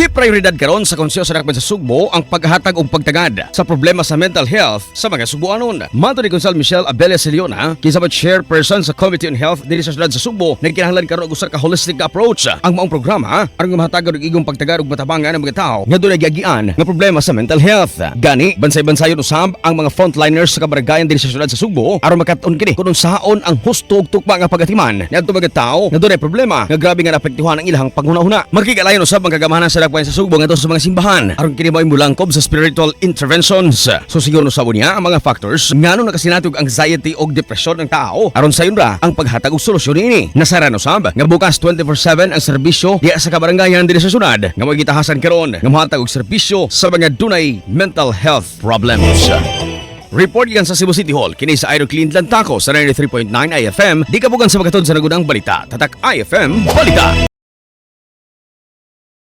Giprioridad karon sa Konseho sa Dakbayan sa Sugbo ang paghatag og pagtagad sa problema sa mental health sa mga Sugboanon. Matod ni Konsehal Michelle Abella Siliona, kinsa ba chairperson sa Committee on Health dinhi sa syudad sa Sugbo, nagkinahanglan karon og usa ka holistic nga approach ang maong programa aron nga mahatagan og igong pagtagad ug matabangan ang mga tawo nga dunay giagian nga problema sa mental health. Gani, bansay-bansayon usab ang mga frontliners sa kabaranggayan dinhi sa syudad sa Sugbo aron makat-on kini kung unsaon ang husto ug tukma nga pagatiman niadto mga tawo nga dunay problema nga grabe nga naapektuhan ang ilahang panghuna-huna. Makig-alayon usab ang kagamhanan sa Dakbayan sa Sugbo ngadto sa mga simbahan aron kini mao'y mulangkob sa spiritual interventions. So siguro usab niya ang mga factors ngano nakasinati og anxiety og depression ang tao aron sayon ra ang paghatag og solusyon niini. Nasaran usab nga bukas 24/7 ang serbisyo diha sa kabaranggayan dinhi sa syudad nga mo'y gitahasan karon nga mohatag og serbisyo sa mga dunay mental health problems. Report gikan sa Cebu City Hall, kini sa Idol Clean Lantaco sa 93.9 IFM, di kabugan sa makatod sa nagunang balita. Tatak IFM Balita.